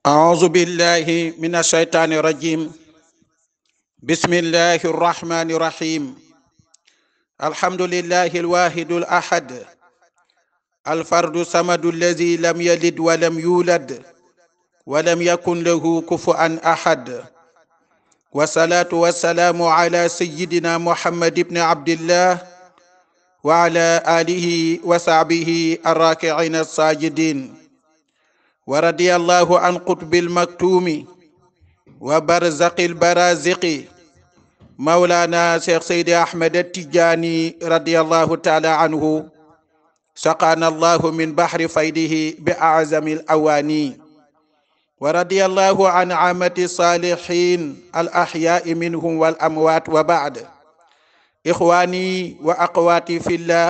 أعوذ بالله من الشيطان الرجيم. بسم الله الرحمن الرحيم. الحمد لله الواحد الأحد الفرد الصمد الذي لم يلد ولم يولد ولم يكن له كفوا أحد، والصلاة والسلام على سيدنا محمد بن عبد الله وعلى آله وصحبه الراكعين الساجدين، ورضي الله عن قطب المكتوم وبرزق البرازق مولانا شيخ سيد أحمد التجاني رضي الله تعالى عنه. سقانا الله من بحر فيده بأعظم الأواني، ورضي الله عن عامة الصالحين الأحياء منهم والأموات. وبعد، إخواني وأخواتي في الله،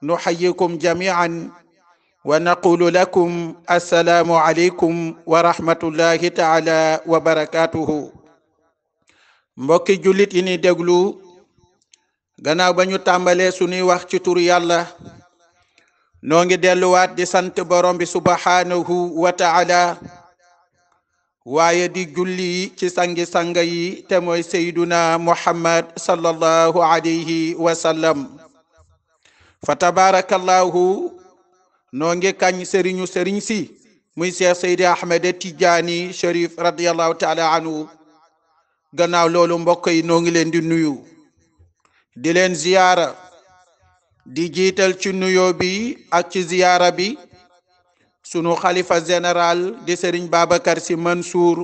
نحييكم جميعا ونقول لكم السلام عليكم ورحمة الله تعالى وبركاته. mbokki jullit yi ni déglu, gannaaw ba ñu tàmbalee suñuy wax ci turu yàlla, noo ngi delluwaat di sant borom bi subhanahu wa taala, waaye di julli ci sangi-sanga yi te mooy sayduna muhammad sallallahu alayhi wa sallam. fa tabarakallahu, noo ngi kañ sëriñ si muy Cheikh Seydi Ahmed Tidiane Chérif radiyallahu taala anhu. gannaaw loolu mbokk yi, noo ngi leen di nuyu, di leen ziyaara, di jiital ci nuyoo bi ak ci ziyaara bi sunu xalifa général di Serigne Babacar Sy Mansour.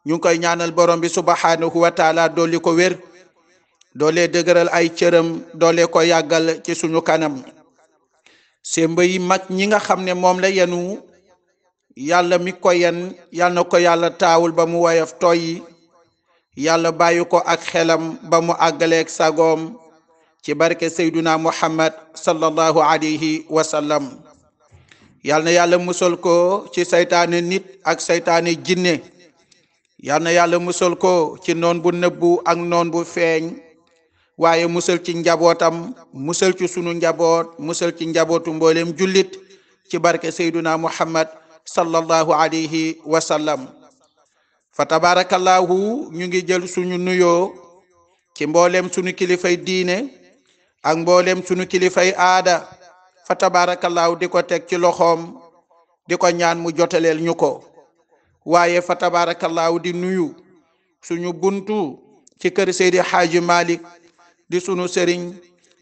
ñu ngi koy ñaanal borom bi subhanahu wa taala dooli ko wér, doole dëgëral ay cëram, doole ko yàggal ci suñu kanam. semba yi mag ñi nga xam ne moom la yenu, yàlla mi ko yen, yàlla na ko yàlla taawul ba mu woyof tooy, yàlla bàyyi ko ak xelam ba mu àggaleeg sagoom ci barke Seyduna Muhammad sallallahu alayhi wa sallam. yàlla na yàlla musal ko ci saytaane nit ak saytaane jinne. yàlla na yàlla musal ko ci noon bu nëbbu ak noon bu feeñ, waaye musal ci njabootam, musal ci sunu njaboot, musal ci njabootu mboolem jullit ci barke Seyduna Muhammad sallallahu alayhi wa sallam. fa tabarakallahu, ñu ngi jël suñu nuyoo ci mboolem suñu kilifay diine ak mboolem suñu kilifay aada, fa tabarakallahu di ko teg ci loxoom, di ko ñaan mu jotaleel ñu ko. waaye fa tabarakallahu di nuyu suñu buntu ci kër Seydi Hadji Malick, di sunu sëriñ,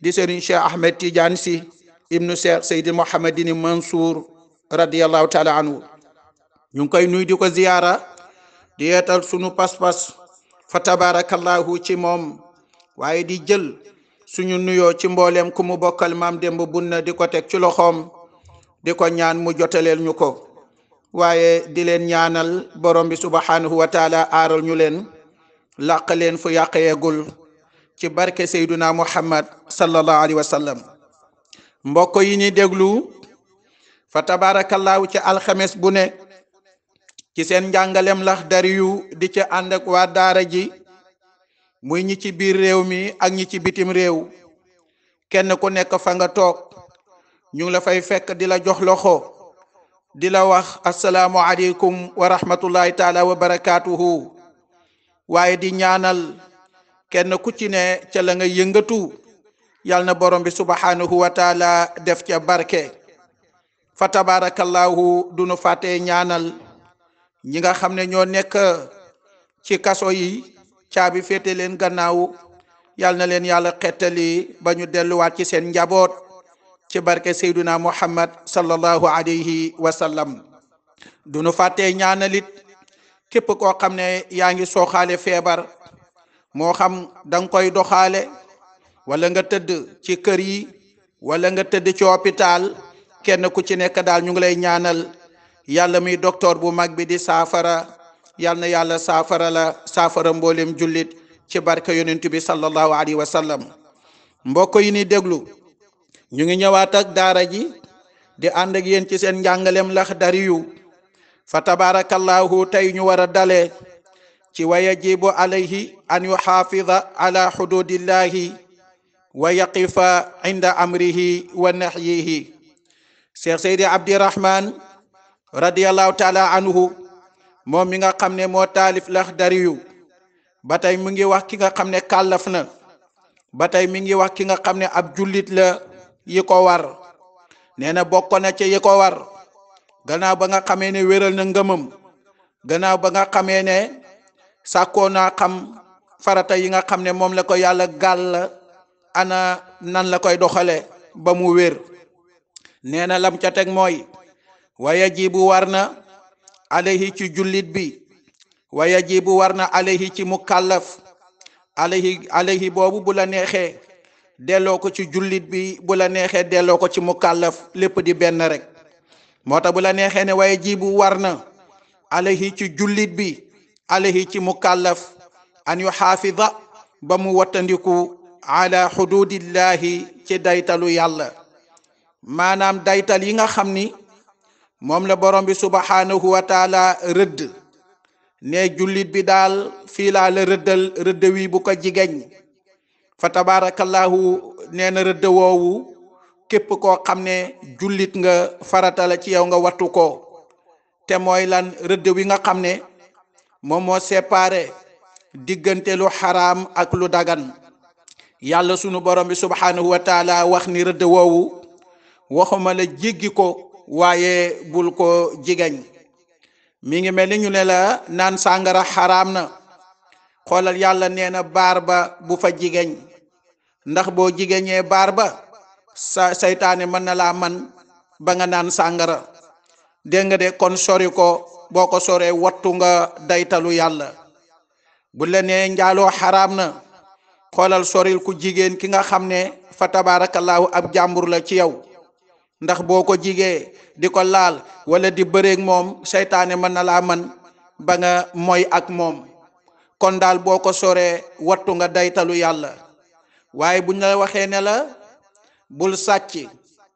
di sëriñ Cheikh Ahmed Tidiane Sy ibnu Cheikh Seydi Mouhamadini Mansour radiyallahu taala anhu. ñu ngi koy nuyu di ko ziyaara, di yeetal sunu pas-pas fa tabarakallahu ci moom, waaye di jël suñu nuyoo ci mboolem ku mu bokkal maam Demba Bunna di ko teg ci loxoom, di ko ñaan mu jotaleel ñu ko. waaye di leen ñaanal borom bi subhanahu wa taala aaral ñu leen, làq leen fu yàq yeegul ci barke Seyduna Muhammad sallallahu alayhi wa sallam. mbokk yi ni déglu, fa tabarakallahu ci alxames bu ne ci seen njàngalem Laxdari yu di ci ànd ak waa daara ji, muy ñi ci biir réew mi ak ñi ci bitim réew. kenn ku nekk fa nga toog, ñu ngi la fay fekk di la jox loxo, di la wax asalaamu aleykum wa rahmatullahi taala wa barakatuhu. waaye di ñaanal kenn ku ci ne ca la nga yëngatu, yal na borom bi subhanahu wa taala def ca barke. fa tabarakallahu, du nu fàttee ñaanal ñi nga xam ne ñoo nekk ci kaso yi, caabi féete leen gannaaw, yal na leen yàlla xettali ba ñu delluwaat ci seen njaboot ci barke Seyduna Muhammad sallallahu alayhi wa sallam. du nu fàttee ñaanalit képp koo xam ne yaa ngi sooxaale feebar, moo xam danga koy doxaale, wala nga tëdd ci kër yi, wala nga tëdd ci hôpital. kenn ku ci nekk daal ñu ngi lay ñaanal yàlla muy docteur bu mag bi di saafara, yal na yàlla saafara la, saafara mboolem jullit ci barke yonent bi sallallahu alayhi wa sallam. mbokk yi ni déglu, ñu ngi ñëwaat ak daara ji di ànd ak yéen ci seen njàngalem Laxdari yu. fa tabarakallahu, tey ñu war a dalee ci wa yajibu alayhi an yuxaafida ala xududillahi wa yaqifa inda amrihi wa nahyihi. Cheikh Seydi Abdirahman radiyallahu taala anhu moom mi nga xam ne moo taalif Laxdariyu ba tey mu ngi wax ki nga xam ne kàllaf na ba tey mi ngi wax ki nga xam ne ab jullit la yi ko war nee na bokk na ca yi ko war gannaaw ba nga xamee ne wéral na ngëmam gannaaw ba nga xamee ne sàkkoo naa xam farata yi nga xam ne moom la ko yàlla gàll ana nan la koy doxale ba mu wér nee na lam ca teg mooy wa yajibu war na alayhi ci jullit bi wa yajibu war na alayhi ci mukallaf alayhi boobu bu la neexee delloo ko ci jullit bi bu la neexee delloo ko ci mukallaf lépp di benn rek moo tax bu la neexee ne wa yajibu war na alayhi ci jullit bi alayhi ci mukallaf an yu xaafida ba mu wattandiku ala xududillahi ci daytalu yàlla maanaam daytal yi nga xam ni moom la borom bi subhanahu wa taala rëdd ne jullit bi daal fii laa la rëddal rëdd wi bu ko jigeñ fa tabarakallahu nee na rëdd woowu képp koo xam ne jullit nga farata la ci yow nga wattu ko te mooy lan rëdd wi nga xam ne moom moo séparé diggante lu xaraam ak lu dagan yàlla sunu borom bi subhanahu wa taala wax ni rëdd woowu waxuma la jéggi ko waaye bul ko jigeñ mi ngi mel ni ñu ne la naan sàngara xaraam na xoolal yàlla nee na baar ba bu fa jigeñ ndax boo jigeñee baar ba saytaane mën na laa man ba nga naan sàngara dégg nga de kon sori ko boo ko soree wattu nga daytalu yàlla bu la nee njaaloo xaraam na xoolal soril ku jigéen ki nga xam ne fa tabarakallahu ab jàmbur la ci yow ndax boo ko jigee di ko laal wala di bëreeg moom seytaane mën na laa man ba nga moy ak moom kon daal boo ko soree wattu nga daytalu yàlla waaye buñ la waxee ne la bul sàcc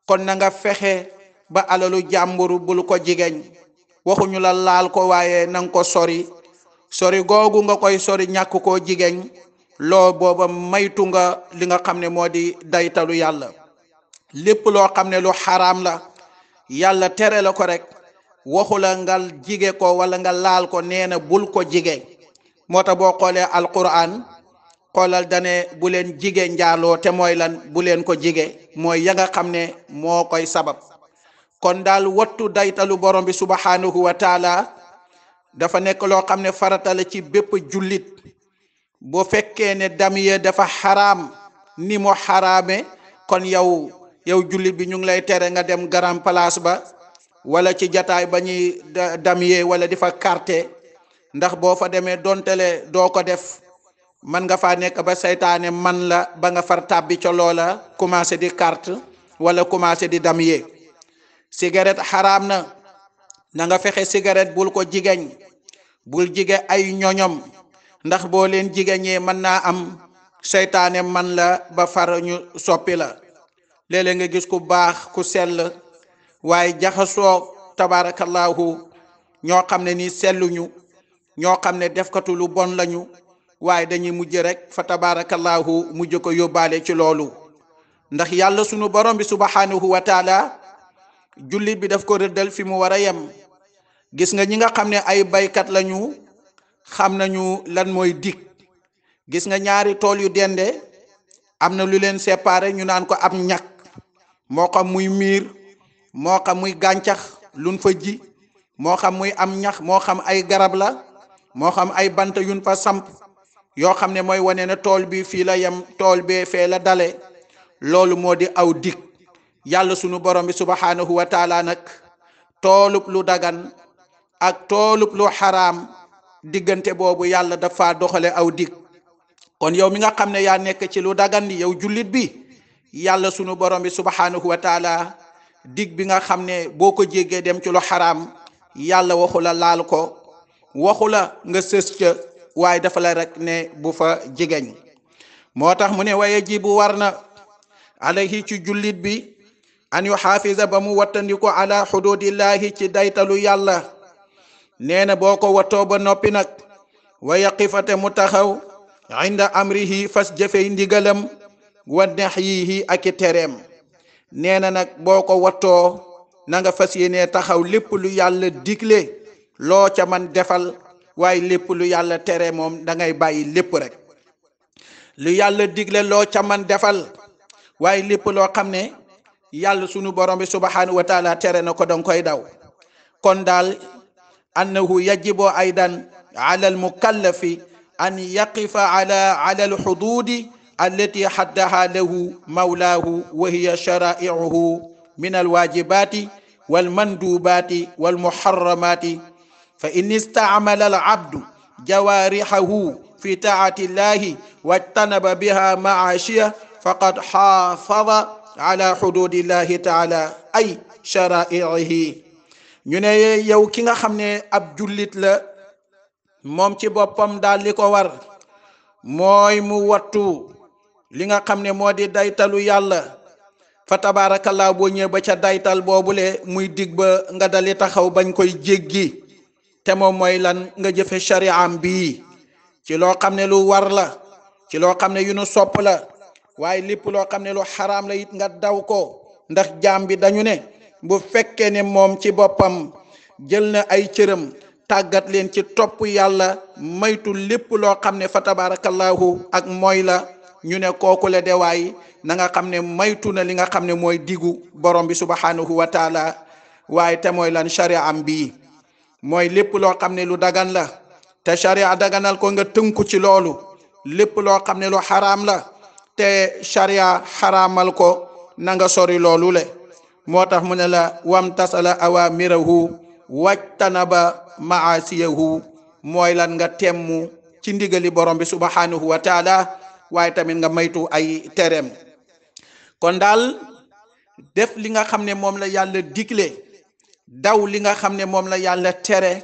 kon na nga fexe ba alalu jàmbur bul ko jigeñ waxuñu la laal ko waaye nanga ko sori googu nga koy sori ñàkk koo jigeñ loo booba maytu nga li nga xam ne moo di daytalu yàlla lépp loo xam ne lu xaraam la yàlla tere la ko rek waxu la nga jige ko wala nga laal ko nee na bul ko jige moo tax boo xoolee alquran xoolal dane bu leen jige njaaloo te mooy lan bu leen ko jige mooy ya nga xam ne moo koy sabab kon daal wattu daytalu borom bi subhanahu wa taala dafa nekk loo xam ne farata la ci bépp jullit bu fekkee ne damiye dafa xaraam ni mu xaraame kon yow jullit bi ñu ngi lay tere nga dem grand place ba wala ci jataay ba ñuy damiye wala di fa carte ndax boo fa demee dontele doo ko def man nga faa nekk ba seytaane man la ba nga far tàbbi ca loola commencé di carte wala commencé di damiye cigarette xaraam na nga fexe cigarette bul ko jigeñ bul jige ay ñoñom ndax boo leen jigeñee mën naa am seytaane man la ba far ñu soppi la léeg-léeg nga gis ku baax ku sell waaye jaxasoo tabarakallahu ñoo xam ne ni selluñu ñoo xam ne defkatu lu bon lañu waaye dañuy mujj rek fa tabarakallahu mujj ko yóbbaale ci loolu ndax yàlla sunu borom bi subhanahu wa taala jullit bi daf ko rëddal fi mu war a yem gis nga ñi nga xam ne ay baykat lañu xam nañu lan mooy dig gis nga ñaari tool yu dende am na lu leen séparé ñu naan ko ab ñak moo xam muy miir moo xam muy gàncax luñ fa ji moo xam muy am ñax moo xam ay garab la moo xam ay bant yuñ fa samp yoo xam ne mooy wane ne tool bi fii la yem tool bee fee la dale loolu moo di aw dig yàlla sunu borom bi subhanahu wa taala nag toolub lu dagan ak toolub lu xaraam diggante boobu yàlla dafa doxale aw dig kon yow mi nga xam ne yaa nekk ci lu dagan di yow jullit bi yàlla sunu borom bi subhanahu wa taala dig bi nga xam ne boo ko jéggee dem ci lu xaraam yàlla waxu la laal ko waxu la nga sës ca waaye dafa la rek ne bu fa jegeñ moo tax mu ne waye ji bu war na alayhi ci jullit bi an yu xaafisa ba mu wattandiko ala xududillahi ci daytalu yàlla nee na boo ko wattoo ba noppi nag wa yaqifate mu taxaw inda amrihi fas jëfey ndigalam wa nahyihi ak i tereem nee na nag boo ko wattoo na nga fas yéene taxaw lépp lu yàlla digle loo ca man defal waaye lépp lu yàlla tere moom da ngay bàyyi lépp rek. lu yàlla digle loo ca man defal waaye lépp loo xam ne yàlla sunu borom bi subhanahu wa taala tere na ko danga koy daw. kon daal annahu yajibu aydan ala al mukallafi an yaqifa ala al hududi allati haddaha lahu mawlaahu wa hiya shara'i'uhu min al wajibati wal mandubati wal muharramati fa in ista'mala al abdu jawarihahu fi ta'ati llahi wajtanaba biha ma'ashiya faqad hafadha ala hududillahi ta'ala ay shara'i'ihi. ñu ne yow ki nga xam ne ab jullit la moom ci boppam daal li ko war mooy mu wattu li nga xam ne moo di daytalu yàlla. fa tabaarakallaa boo ñëwee ba ca daytal boobule muy dig ba nga dali taxaw bañ koy jéggi te moom mooy lan nga jëfe shari'am bii ci loo xam ne lu war la, ci loo xam ne yu nu sopp la, waaye lépp loo xam ne lu xaraam la it nga daw ko. ndax jaam bi dañu ne bu fekkee ne moom ci boppam jël na ay cëram tàggat leen ci topp yàlla maytu lépp loo xam ne fa tabaarakallaahu ak mooy la, ñu ne kooku la de waay na nga xam ne maytu na li nga xam ne mooy digu borom bi subhanahu wa taala. waaye te mooy lan sharia am bii mooy lépp loo xam ne lu dagan la te sharia daganal ko nga tënku ci loolu. lépp loo xam ne lu xaraam la te sharia xaraamal ko na nga sori loolu le. moo tax mu ne la wam tasala awamirahu wajtanaba maasiyahu mooy lan nga temmu ci ndigali borom bi subhanahu wa taala waaye tamit nga maytu ay tereem. kon daal def li nga xam ne moom la yàlla digle, daw li nga xam ne moom la yàlla tere,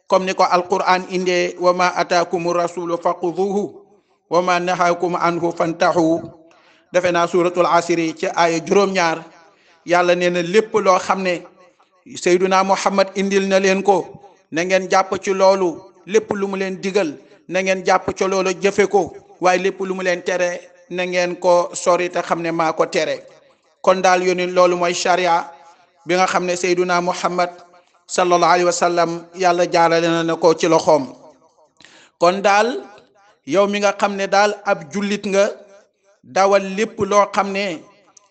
comme ni ko alquran indee wa ma ataakumu rasulu faquduhu wa ma nahakum anhu fantahu. defe naa suratul asiri ci aaya juróom-ñaar yàlla nee na lépp loo xam ne Seyduna Muhammad indil na leen ko na ngeen jàpp ci loolu. lépp lu mu leen digal na ngeen jàpp ci loolu jëfe ko, waaye lépp lu mu leen tere na ngeen ko sori te xam ne maa ko tere. kon daal yónni loolu mooy sharia bi nga xam ne Seyduna Muhammad sallallahu alayhi wa sallam yàlla jaarale na ko ci loxoom. kon daal yow mi nga xam ne daal ab jullit nga dawal lépp loo xam ne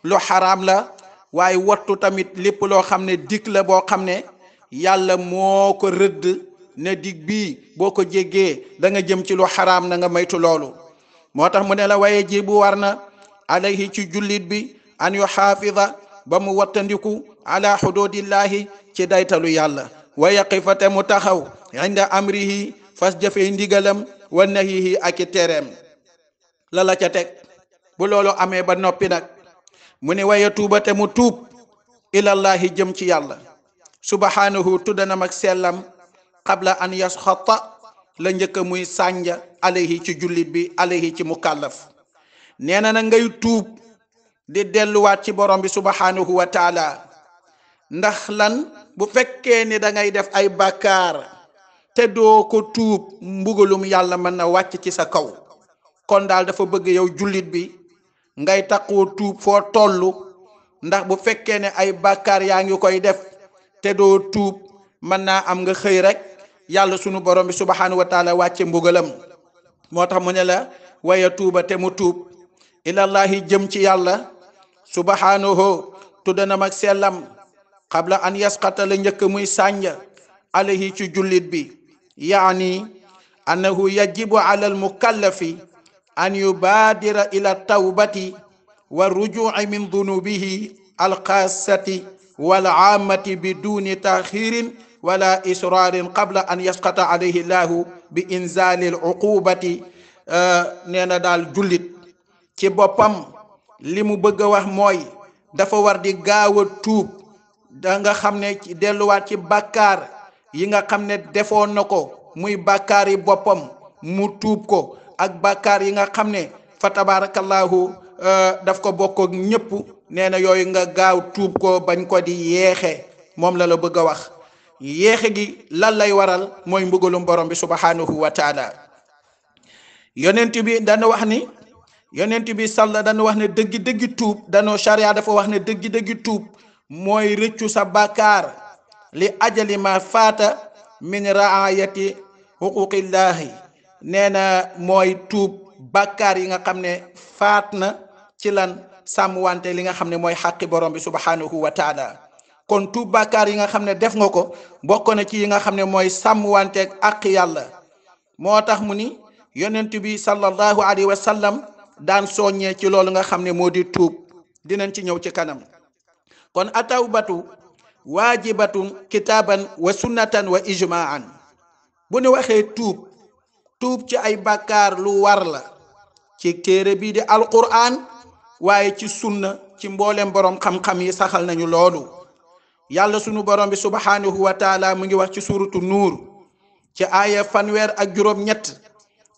lu xaraam la, waaye wattu tamit lépp loo xam ne dig la boo xam ne yàlla moo ko rëdd ne dig bii boo ko jéggee da nga jëm ci lu xaraam na nga maytu loolu. moo tax mu ne la waye ji bu war na alayhi ci jullit bi an yu xaafida ba mu wattandiku ala xududillahi ci daytalu yàlla wa yaqifa te mu taxaw inda amrihi fas jëfee ndigalam wa nahihi ak i tereem. la ca teg bu loolu amee ba noppi nag mu ne waye tuuba te mu tuub ilallahi jëm ci yàlla subhanahu tuddanam ak sellam qabla an yasxata la njëkk muy sànja alayhi ci jullit bi alayhi ci mukallaf. nee na ngay tuub di delluwaat ci borom bi subhanahu wa taala. ndax lan bu fekkee ni da ngay def ay bàkkaar te doo ko tuub mbugalum yàlla mën na wàcc ci sa kaw. kon daal dafa bëgg yow jullit bi ngay taqoo tuub foo tollu, ndax bu fekkee ne ay bàkkaar yaa ngi koy def te doo tuub mën naa am nga xëy rek yàlla sunu borom bi subhanahu wa taala wàcce mbugalam. moo tax mu ne la waya tuuba te mu tuub ilallahi jëm ci yàlla subhanahu tuddanam ak sellam qabla an yasqata la njëkk muy sànja alayhi ci jullit bi. yaani annahu yajibu ala al mukallafi an yubaadira ila tawbati wa rujuci min dunubihi alxaasati wal aamati biduni taxirin wala israarin qabla an yasqata alayhi llahu bi inzali al-uqubati. nee na daal jullit ci boppam li mu bëgg a wax mooy dafa war di gaaw a tuub. da nga xam ne ci delluwaat ci bàkkaar yi nga xam ne defoon na ko muy bàkkaar yi boppam mu tuub ko, ak bàkkaar yi nga xam ne fa tabarakallahu daf ko bokk ak ñëpp. nee na yooyu nga gaaw tuub ko bañ ko di yeexe. moom la bëgg a wax. yeexe gi lan lay waral mooy mbugalum borom bi subhanahu wa taala. yonent bi dana wax ni dana wax ne dëggi tuub danoo sharia dafa wax ne dëggi tuub mooy rëccu sa bàkkaar li ajali ma faata min raayati xuquqillahi nee na mooy tuub bàkkaar yi nga xam ne faat na ci lan sàmm wante li nga xam ne mooy xaqi borom bi subhanahu wa taala kon tuub bàkkaar yi nga xam ne def nga ko bokk na ci yi nga xam ne mooy sàmm wanteeg ak yàlla moo tax mu ni yonent bi sallallahu alayhi wa sallam daan soññee ci loolu nga xam ne moo di tuub dinañ ci ñëw ci kanam kon atawbatu waajibatun kitaaban wa sunnatan wa ijmaan bu ñu waxee tuub ci ay bàkkaar lu war la ci téere bii di alquran waaye ci sunna ci mboolem borom xam-xam yi saxal nañu loolu yàlla sunu borom bi subhanahu wa taala mu ngi wax ci suratu nuur ci aaya fanweer ak juróom-ñett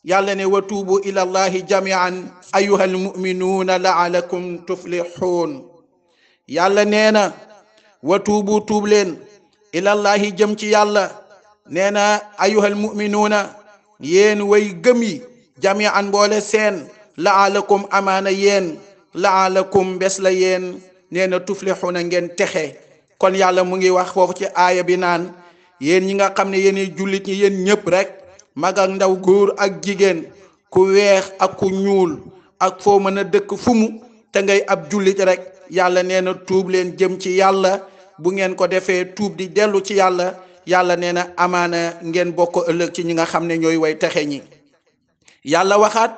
yàlla ne wa tuubu ila allahi jamian ayuha almuminuuna laalakum tuflixuun yàlla nee na wa tuub leen ila allahi jëm ci yàlla nee na ayuha almuminuuna yéen way gëm yi jamian mboole seen laalakum amaana yéen laalakum bés la yéen nee na tuflixuuna ngeen texe kon yàlla mu ngi wax foofu ci aaya bi naan yéen ñi nga xam ne yéen jullit ñi yéen ñëpp rek mag ak ndaw góor ak jigéen ku weex ak ku ñuul ak foo mën a dëkk fu mu te ngay ab jullit rek yàlla nee na tuub leen jëm ci yàlla bu ngeen ko defee tuub di dellu ci yàlla yàlla nee na amaana ngeen bokk ëllëg ci ñi nga xam ne ñooy way texe ñi yàlla waxaat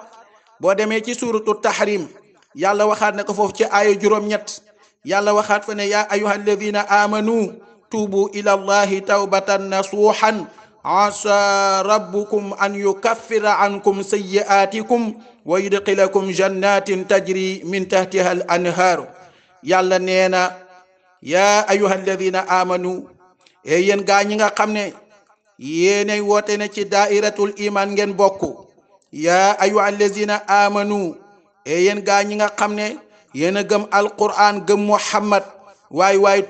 boo demee ci suratu tahrim yàlla waxaat na ko foofu ci aaya juróom-ñett yàlla waxaat fa ne yaa ayuha alladina amanu tuubu ila allahi tawbatan nasuhan asa rabbukum an yukaffira ankum sayyi'atikum wa yudxilakum jannatin tajri min tahtiha al anhaaru yàlla nee na yaa ayuha alladina amanu yéen gaa ñi nga xam ne yéenay woote ne ci daairatul iman ngeen bokk yaa ayuha alladina amanu yéen gaa ñi nga xam ne yéen a gëm alquran gëm muhammad waay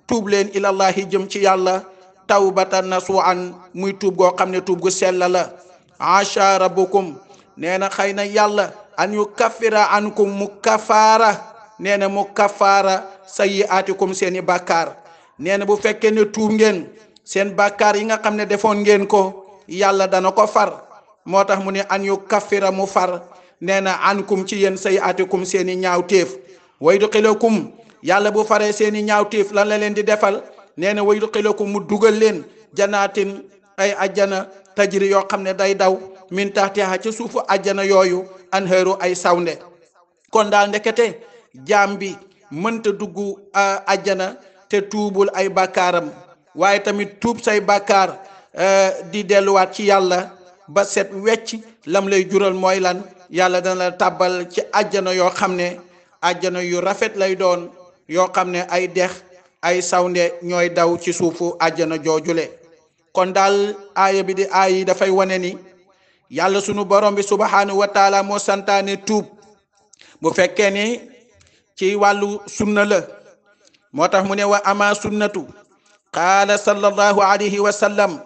tuub leen ilallahi jëm ci yàlla tawbatan nasuhan muy tuub goo xam ne tuub gu sell la asha rabbukum nee na xëy na yàlla an yukaffira ankum mu kafaara nee na mu kafaara sayyi'atikum seeni bàkkaar nee na bu fekkee ne tuub ngeen seen bàkkaar yi nga xam ne defoon ngeen ko yàlla dana ko far moo tax mu ne an yukaffira mu far nee na ankum ci yéen sayyi'atikum seeni ñaawteef wa yudxilakum yàlla bu faree seeni ñaawteef lan la leen di defal nee na wa yudxilakum mu dugal leen janaatin ay ajjana tajri yoo xam ne day daw min tahtiha ci suufu ajjana yooyu anhaaru ay sawnde kon daal ndekete jaam bi mënta dugg ajjana te tuubul ay bàkkaaram waaye tamit tuub say bàkkaar di delluwaat ci yàlla ba set wecc lam lay jural mooy lan yàlla dana la tàbbal ci ajjana yoo xam ne ajjana yu rafet lay doon yoo xam ne ay dex ay sawnde ñooy daw ci suufu ajjana joojule kon daal aaya bi di aaya yi dafay wane ni yàlla sunu borom bi subhanahu wa taala moo santaane tuub bu fekkee ni ci wàllu sunna la moo tax mu ne wa ama sunnatu qaala sallallahu alayhi wa sallam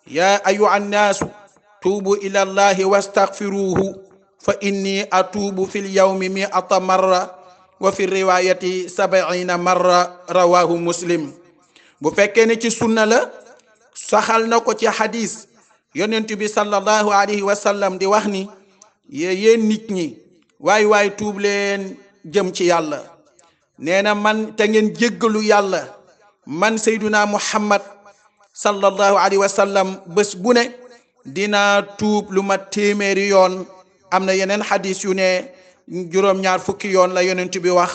ya ayuha annaasu tuubu ila allahi wastaghfiruhu fa inni atuubu fi lyawmi mi'ata marra wa fi riwayati 70 marra rawahu muslim bu fekkee ne ci sunna la saxal na ko ci hadis yonent bi sallallahu alayhi wa sallam di wax ni yéen nit ñi waay tuub leen jëm ci yàlla nee na man te ngeen jéggalu yàlla man sayduna muhammad sallallahu alayhi wa sallam bés bu ne dinaa tuub lu ma téeméeri yoon am na yeneen hadis yu ne juróom-ñaar fukki yoon la yonent bi wax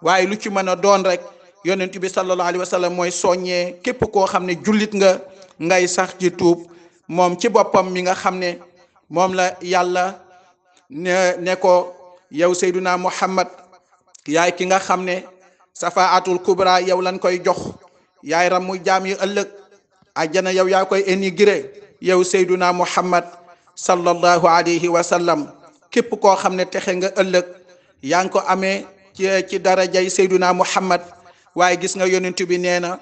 waaye lu ci mën a doon rek yonent bi sallallahu alayhi wa sallam mooy soññee képp koo xam ne jullit nga ngay sax ci tuub moom ci boppam mi nga xam ne moom la yàlla ne ko yow sayduna muhammad yaay ki nga xam ne safaatul kubra yow lan koy jox yaay ram mu jaam yi ëllëg ajjana yow yaa koy énigré yow sayduna muhammad sallallahu alayhi wa sallam képp koo xam ne texe nga ëllëg yaa ngi ko amee ci darajay sayduna muhammad waaye gis nga yonent bi nee na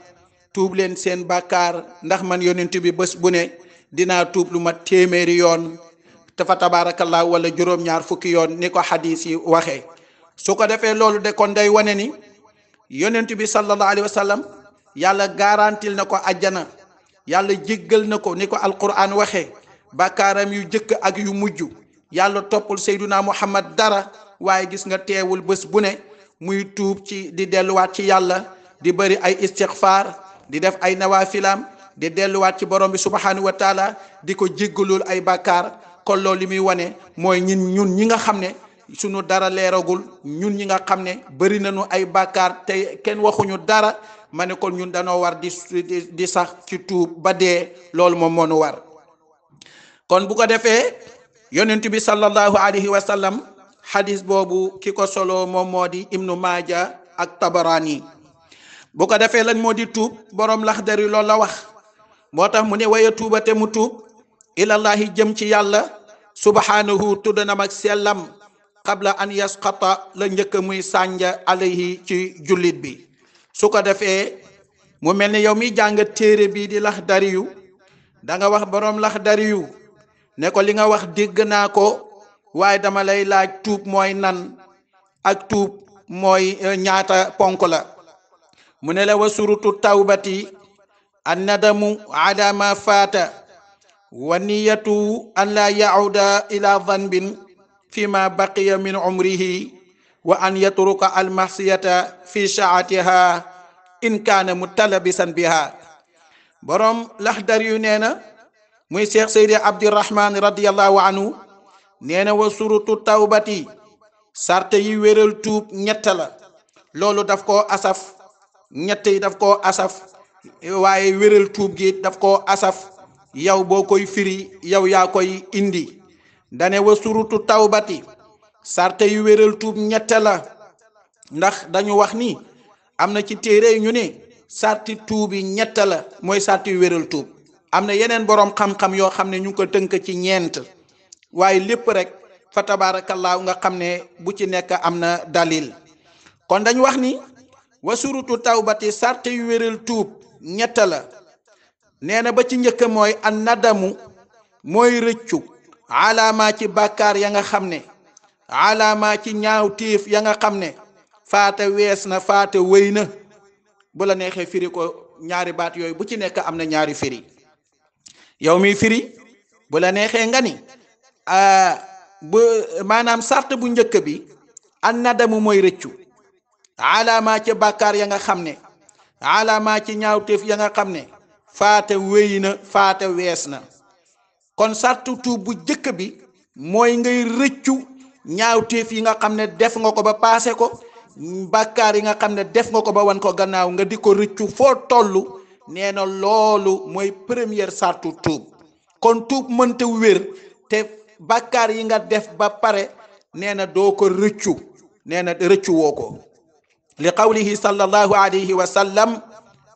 tuub leen seen bàkkaar ndax man yonent bi bés bu ne dinaa tuub lu mat téeméeri yoon te fa tabarakallah wala juróom-ñaar fukki yoon ni ko hadis yi waxee su ko defee loolu de kon day wane ni yonent bi sallallahu alayhi wa sallam yàlla garantil na ko àjjana, yàlla jéggal na ko ni ko alquran waxee bàkkaaram yu jëkk ak yu mujj. yàlla toppul Seyduna Muhammad dara, waaye gis nga teewul bés bu ne muy tuub ci di delluwaat ci yàlla, di bëri ay istighfar, di def ay nawafilam, di delluwaat ci borom bi subhanahu wa taala, di ko jéggalul ay bàkkaar. kon loolu li muy wane mooy ñun ñi nga xam ne sunu dara leeragul, ñun ñi nga xam ne bëri nañu ay bàkkaar te kenn waxuñu dara, ma ne kon ñun danoo war di sax ci tuub ba dee. loolu moom moo nu war. kon bu ko defee yonent bi sallallahu alayhi wa sallam hadis boobu ki ko solo moom moo di Ibnu Maaja ak Tabarani. bu ko defee lañ moo di tuub, borom Laxdari loolu la wax. moo tax mu ne waya tuuba te mu tuub ilallahi jëm ci yàlla subhanahu tuddanam ak sellam qabla an yasqata la njëkk muy sànja alayhi ci jullit bi. su ko defee mu mel ni yow mi jàng téere bii di Laxdari yu da nga wax borom Laxdari yu ne ko li nga wax dégg naa ko, waaye dama lay laaj tuub mooy nan ak tuub mooy ñaata ponk la. mu ne la wa surutu tawbati an nadamu ala ma faata wa niyatu an la yauda ila dhanbin fi ma baqiya min umrihi wa an yatruka al mahsiyata fi saatiha in kaana mutalabisan biha. borom Laxdari yu nee na muy Cheikh Seydi Abdirahman radiyallahu anhu nee na wa surutu tawbati sarte yi wéral tuub ñett la. loolu daf koo asaf, ñett yi daf koo asaf, waaye wéral tuub gi daf koo asaf. yow boo koy firi yow yaa koy indi. dane wa surutu tawbati sarte yi wéral tuub ñett la, ndax dañu wax ni am na ci téere ñu ne sarti tuubi ñett la, mooy sarti yu wéral tuub. am na yeneen boroom xam-xam yoo xam ne ñu ngi ko tënk ci ñeent, waaye lépp rek fa tabaarakallaahu nga xam ne bu ci nekk am na dalil. kon dañ wax ni wa surutu tawbati sarte yu wéral tuub ñett la. nee na ba ci njëkk mooy an nadamu mooy rëccu alaama ci bàkkaar ya nga xam ne, alaama ci ñaaw téef ya nga xam ne faata wees na, faata wéy na. bu la neexee firi ko ñaari baat yooyu bu ci nekk am na ñaari firi. yow mi firi bu la neexee nga ni bu maanaam sart bu njëkk bi an nadamu mooy rëccu alaama ci bàkkaar ya nga xam ne, alaama ci ñaaw téef ya nga xam ne faata wéy na, faata wees na. kon sartu tuub bu jëkk bi mooy ngay rëccu ñaawteef yi nga xam ne def nga ko ba paase ko, bàkkaar yi nga xam ne def nga ko ba wan ko gannaaw nga di ko rëccu foo tollu. nee na loolu mooy première sartu tuub. kon tuub mënta wér te bàkkaar yi nga def ba pare nee na doo ko rëccu, nee na rëccu woo ko. li qawlihi sallallahu alayhi wa sallam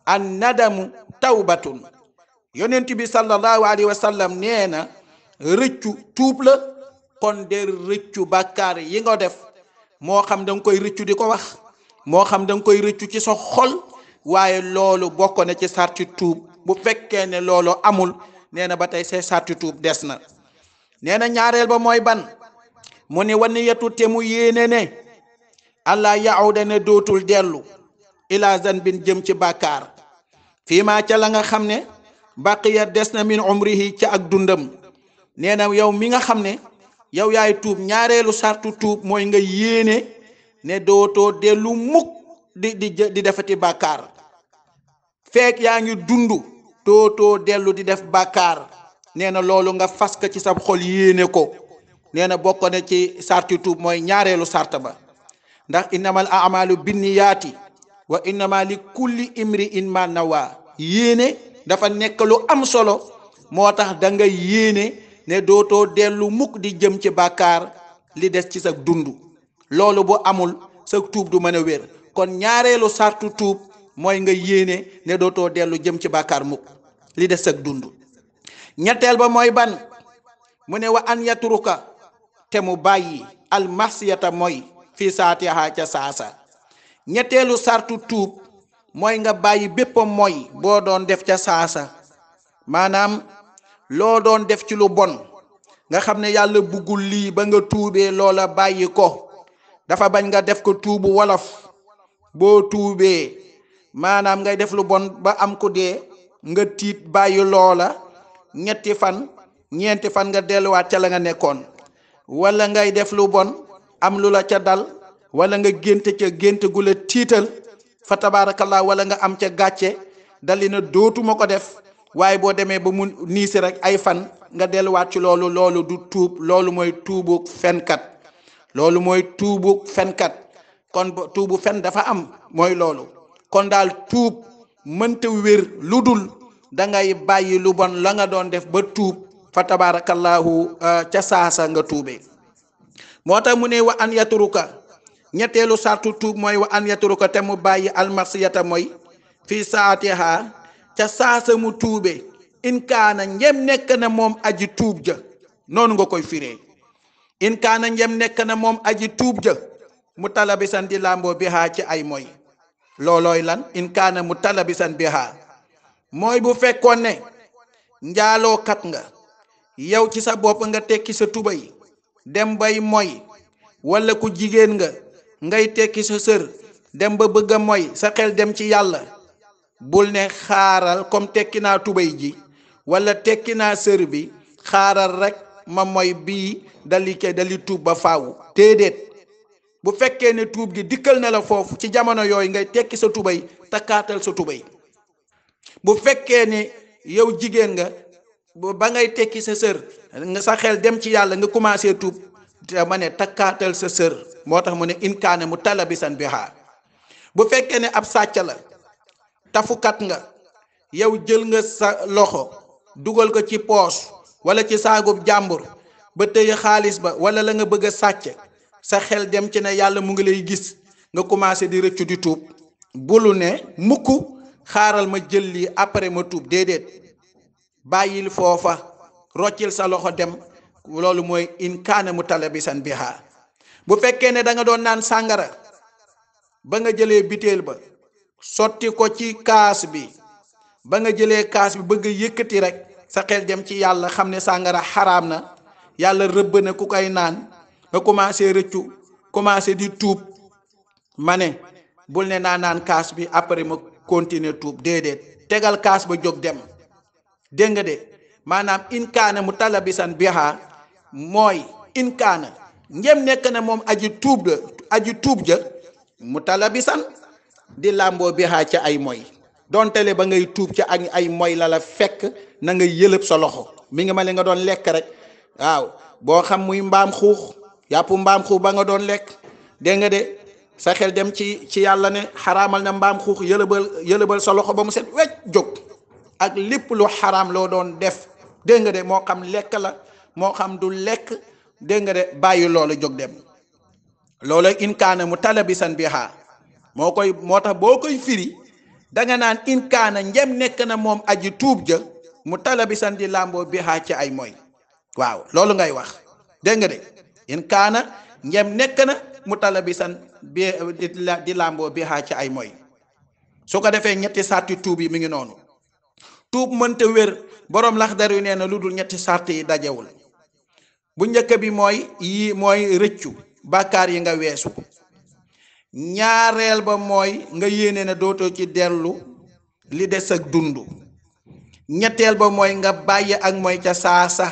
an nadamu tawbatun. yonent bi sallallahu alayhi wa sallam nee na rëccu tuub la. kon de rëccu bàkkaar yi nga def, moo xam da nga koy rëccu di ko wax, moo xam da nga koy rëccu ci sa xol, waaye loolu bokk na ci sarti tuub. bu fekkee ne loolu amul nee na ba tey see sarti tuub des na. nee na ñaareel ba mooy ban, mu ne wa niyatu te mu yéene ne allah yaawda ne dootul dellu ila zanbin jëm ci bàkkaar fii maa ca la nga xam ne baqiya des na min umrihi ca ak dundam. nee na yow mi nga xam ne yow yaay tuub, ñaareelu sartu tuub mooy nga yéene ne dootoo dellu mukk di defati bàkkaar. feek yaa ngi dundu dootoo dellu di def bàkkaar. nee na loolu nga fas ko ci sa xol yéene ko. nee na bokk na ci sarti tuub mooy ñaareelu sart ba. ndax innamal a'malu binniyaati wa innama li kulli imri'in ma nawa. yéene dafa nekk lu am solo, moo tax da nga yéene ne dootoo dellu mukk di jëm ci bàkkaar li des ci sa dund. loolu bu amul sa tuub du mën a wér. kon ñaareelu sartu tuub mooy nga yéene ne dootoo dellu jëm ci bàkkaar mukk li des sa dund. ñetteel ba mooy ban, mu ne wa an yatruka te mu bàyyi al masiyata mooy fii saatiha ca saasa. ñetteelu sartu tuub mooy nga bàyyi bépp mooy boo doon def ca saasa. maanaam loo doon def ci lu bon nga xam ne yàlla buggul lii ba nga tuubee loola bàyyi ko. dafa bañ nga def ko tuubu wolof boo tuubee maanaam ngay def lu bon ba am ku dee nga tiit bàyyi loola ñetti fan ñeenti fan nga delluwaat ca la nga nekkoon, wala ngay def lu bon am lu la ca dal, wala nga gént ca gént gu la tiital fa tabarakallah, wala nga am ca gàcce dali na dootuma ko def, waaye boo demee ba mu niisi rek ay fan nga delluwaat ci loolu, loolu du tuub, loolu mooy tuubu fenkat, loolu mooy tuubu fenkat. kon tuubu fen dafa am mooy loolu. kon daal tuub mënta wér lu dul da ngay bàyyi lu bon la nga doon def ba tuub fa tabarakallahu ca saasa nga tuubee. moo tax mu ne wa an yatruka, ñetteelu sartu tuub mooy wa an yatruka, te mu bàyyi almasiyata mooy fii saatiha ca saasa mu tuube, in kaana njëm nekk na moom aji tuub ja, noonu nga koy firee, in kaana njëm nekk na moom aji tuub ja mu talabisan di làmboo bihaa ci ay moy. loolooy lan? in kaana mu talabisan bihaa mooy bu fekkoon ne njaalookat nga yow ci sa bopp nga tekki sa tubay dem bay moy, wala ku jigéen nga ngay tekki sa sër dem ba bëgg a moy, sa xel dem ci yàlla, bul ne xaaral comme tekki naa tubay ji wala tekki naa sër bi, xaaral rek ma moy bii dali tuub ba faaw. déedéet, bu fekkee ne tuub gi dikkal na la foofu ci jamono yooyu ngay tekki sa tubay, takkaatal sa tubay. bu fekkee ne yow jigéen nga ba ngay tekki sa sër nga sa xel dem ci yàlla nga commencé tuub, ma ne takkaatal sa sër. moo tax mu ne in kaana mu talabisan biha. bu fekkee ne ab sàcc la, tafukat nga, yow jël nga sa loxo dugal ko ci poos wala ci saagub jàmbur ba tëye xaalis ba wala la nga bëgg a sàcc, sa xel dem ci ne yàlla mu ngi lay gis, nga commencé di rëccu di tuub. bulu ne mukk xaaral ma jël lii après ma tuub, déedéet, bàyyil foofa, roccil sa loxo dem. loolu mooy in kaana mutalabisan biha. bu fekkee ne da nga doon naan sàngara ba nga jëlee biteel ba sotti ko ci kaas bi, ba nga jëlee kaas bi bëgg a yëkkati rek sa xel dem ci yàlla, xam ne sàngara xaraam na, yàlla rëbb na ku koy naan, nga commencé rëccu, commencé di tuub. ma ne bul ne naa naan kaas bi après ma continuer tuub, déedéet, tegal kaas ba jóg dem. dégg nga de, maanaam in kaana mu talabisan biha mooy in kaana njëm nekk na moom aji tuub ja mu talabisan di làmboo biha ca ay moy. dontele ba ngay tuub ca ak ay moy la la fekk, na nga yëlëb sa loxo, mi ngi ma li nga doon lekk rek. waaw, boo xam muy mbaam xuux, yàpp mbaam xuux ba nga doon lekk, dégg nga de, sa xel dem ci yàlla ne xaraamal na mbaam xuux, yëlëbal sa loxo ba mu set wecc jóg. ak lépp lu xaraam loo doon def, dégg nga de, moo xam lekk la moo xam du lekk, dégg nga de, bàyyi loolu jóg dem. loolu in kaana mu talabisan biha moo tax boo koy firi da nga naan in kaana njëm nekk na moom aji tuub ja mu talabisan di làmboo biha ci ay moy. waaw, loolu ngay wax, dégg nga de, in kaana njëm nekk na mu talabisan di làmboo biha ci ay moy. su ko defee ñetti sarti tuub yi mi ngi noonu. tuub mënta wér, boroom Laxdar yu nee na lu dul ñetti sart yi dajewul. bu njëkk bi mooy rëccu bàkkaar yi nga weesu. ñaareel ba mooy nga yéene na dootoo ci dellu li des ak dund. ñetteel ba mooy nga bàyyi ak mooy ca saasa.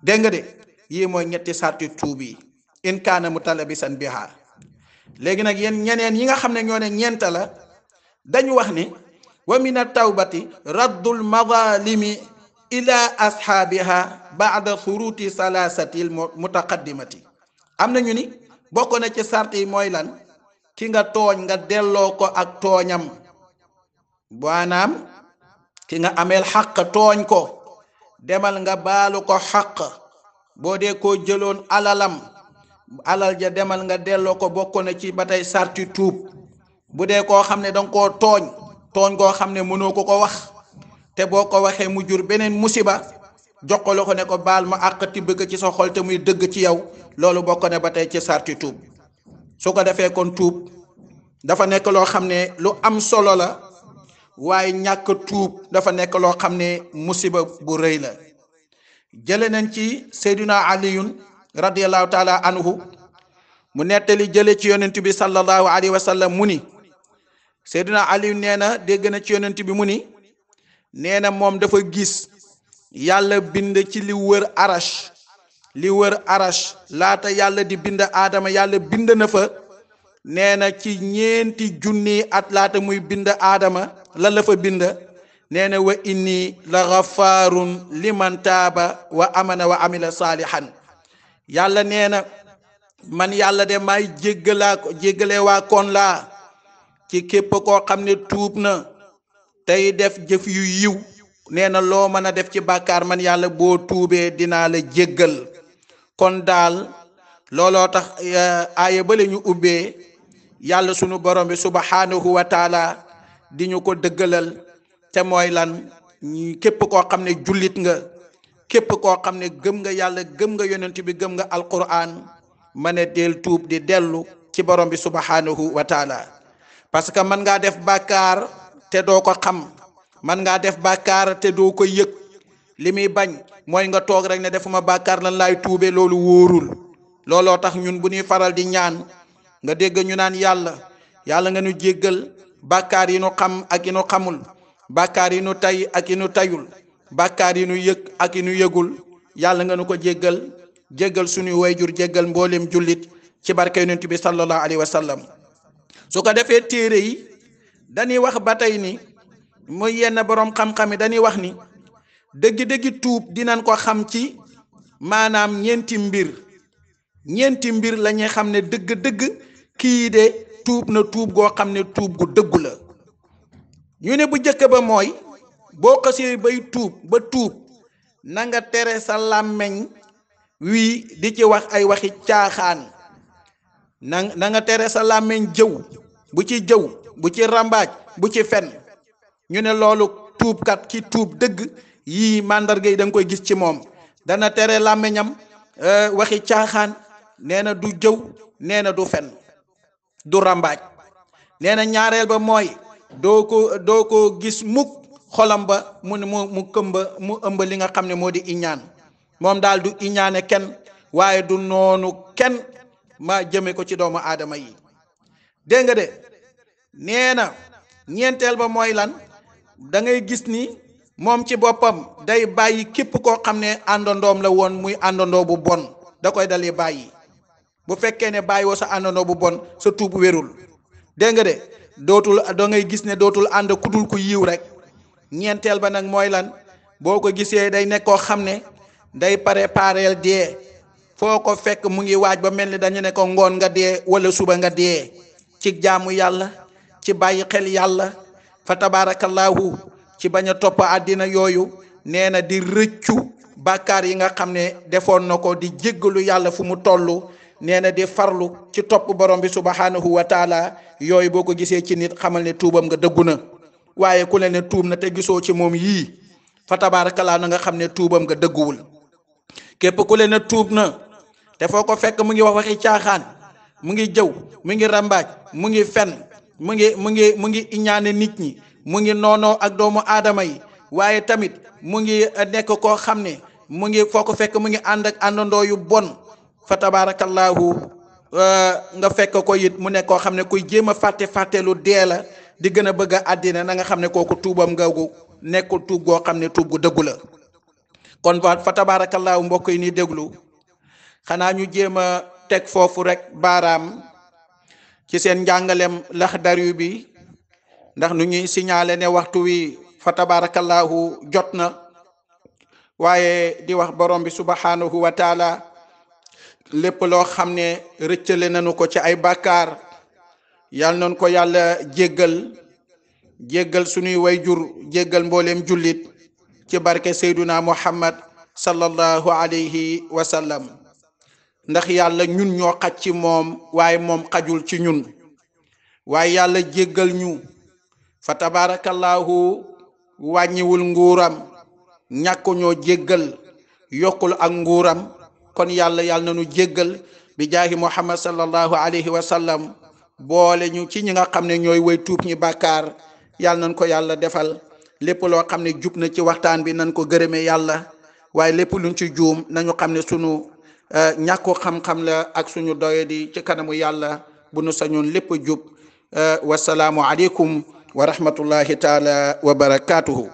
dégg nga de, yii mooy ñetti sarti tuub yi, in kaana mutalabisan biha. léegi nag yéen ñeneen yi nga xam ne ñoo ne ñeenta la, dañu wax ni wa min at-tawbati raddul mazalimi ila ashaabiha ba'da suruti salasatil mutaqaddimati. am na ñu ni bokk na ci sart yi mooy lan? ki nga tooñ nga delloo ko ak tooñam, maanaam ki nga ameel xaq tooñ ko, demal nga baalu ko xaq. boo dee koo jëloon alal ja demal nga delloo ko, bokk na ci ba tey sarti tuub. bu dee koo xam ne danga koo tooñ koo xam ne mënoo ko wax, te boo ko waxee mu jur beneen musiba, jox ko la ko ne ko baal ma àq tibb ko ci sa xol te muy dëgg ci yow, loolu bokk na ba tey ci sarti tuub. su ko defee kon tuub dafa nekk loo xam ne lu am solo la, waaye ñàkk tuub dafa nekk loo xam ne musiba bu rëy la. jële nañ ci Seydina Aliyun radiyallahu taala anhu mu nettali jële ci yonent bi sallallahu alayhi wa sallam mu ni Seydina Ali nee na dégg na ci yonent bi mu ni nee na moom dafa gis yàlla bind ci li wër arash laata yàlla di bind aadama yàlla bind na fa nee na ci ñeenti junni at laata muy bind aadama lan la fa bind nee na wa inni la ghafarun liman taaba wa amana wa amila salihan yàlla nee na man yàlla de may jéggale waa kon laa ci képp koo xam ne tuub na tey def jëf yu yiw nee na loo mën a def ci bàkkaar man yàlla boo tuubee dinaa la jéggal kon daal looloo tax aaya bale ñu ubbee yàlla sunu borom bi subhanahu wa taala di ñu ko dëggalal te mooy lan képp koo xam ne jullit nga képp koo xam ne gëm nga yàlla gëm nga yonent bi gëm nga alquran ma ne del tuub di dellu ci borom bi subhanahu wa taala parce que mën ngaa def bàkkaar te doo ko xam mën ngaa def bàkkaar te doo ko yëg li muy bañ mooy nga toog rek ne defuma bàkkaar lan laay tuube loolu wóorul looloo tax ñun bu ñuy faral di ñaan nga dégg ñu naan yàlla nga nu jéggal bàkkaar yi nu xam ak yi nu xamul bàkkaar yi nu tay ak yi nu tayul bàkkaar yi nu yëg ak yi nu yëgul yàlla nga nu ko jéggal suñuy wayjur jéggal mboolem jullit ci barke yonent bi sallallahu alayhi wa sallam su ko defee téere yi dañuy wax ba tey ni muy yenn borom xam-xam yi dañuy wax ni dëgg-dëgg tuub dinañ ko xam ci maanaam ñeenti mbir la ñuy xam ne dëgg-dëgg kii de tuub na tuub goo xam ne tuub gu dëggu la ñu ne bu njëkk ba mooy boo xasee bay tuub ba tuub na nga tere sa làmmeñ wii di ci wax ay waxi caaxaan na nga tere sa làmmeñ jëw bu ci jëw bu ci rambaaj bu ci fen ñu ne loolu tuubkat ki tuub dëgg yii màndarga yi da nga koy gis ci moom dana tere làmmeñam waxi caaxaan nee na du jëw nee na du fen du rambaaj nee na ñaareel ba mooy doo ko gis mukk xolam ba mu ëmb li nga xam ne moo di iñaan moom daal du iñaane kenn waaye du noonu kenn ma jëme ko ci doomu aadama yi dégg nga de nee na ñeenteel ba mooy lan da ngay gis ni moom ci boppam day bàyyi képp koo xam ne àndandoom la woon muy àndandoo bu bon da koy dali bàyyi bu fekkee ne bàyyi woo sa àndandoo bu bon sa tuub wérul dégg nga de da ngay gis ne dootul ànd ku dul ku yiw rek ñeenteel ba nag mooy lan boo ko gisee day nekk koo xam ne day prépareel dee foo ko fekk mu ngi waaj ba mel ni dañu ne ko ngoon nga dee wala suba nga dee ci jaamu yàlla ci bàyyi xel yàlla fa tabarakallahu ci bañ a topp àddina yooyu nee na di rëccu bàkkaar yi nga xam ne defoon na ko di jéggalu yàlla fu mu toll nee na di farlu ci topp borom bi subhanahu wa taala yooyu boo ko gisee ci nit xamal ne tuubam nga dëggu na waaye ku ne tuub na te gisoo ci moom yii fa tabarakallahu na nga xam ne tuubam nga dëgguwul képp ku leen tuub na te foo ko fekk mu ngi wax waxi caaxaan mu ngi jëw mu ngi rambaaj mu ngi fen mu ngi iñaane nit ñi mu ngi noonoo ak doomu aadama yi waaye tamit mu ngi nekk koo xam ne mu ngi foo ko fekk mu ngi ànd ak àndandoo yu bon fa tabarakallahu nga fekk ko it mu nekk koo xam ne kuy jéem a fàtte lu dee la di gën a bëgg a àddina na nga xam ne kooku tuubam nga nekkul tuub goo xam ne tuub gu dëggu la kon fa tabarakallahu mbokk yi ni déglu xanaa ñu jéem a teg foofu rek baaraam ci seen njàngalem Laxdari bi ndax nu ñuy signalé ne waxtu wi fa tabarakallahu jot na waaye di wax borom bi subhanahu wa taala lépp loo xam ne rëccale nañu ko ci ay bàkkaar yal nañu ko yàlla jéggal suñuy wayjur jéggal mboolem jullit ci barke Seyduna Muhammad sallallahu alayhi wa sallam ndax yàlla ñun ñoo xaj ci moom waaye moom xajul ci ñun waaye yàlla jéggal ñu fa tabarakallahu wàññiwul nguuram ñàkk ñoo jéggal yokkul ak nguuram kon yàlla nañu jéggal bi jaahi Muhammad sallallahu alayhi wa sallam boole ñu ci ñi nga xam ne ñooy way tuub ñi bàkkaar yàlla nañ ko yàlla defal lépp loo xam ne jub na ci waxtaan bi nañ ko gërëmee yàlla waaye lépp luñ ci juum nañu xam ne sunu ñàkku xam-xam la ak suñu doyadi ci kanamu yàlla bu nu sañoon lépp jub wasalaamu aleykum wa rahmatullahi taala wa barakatuhu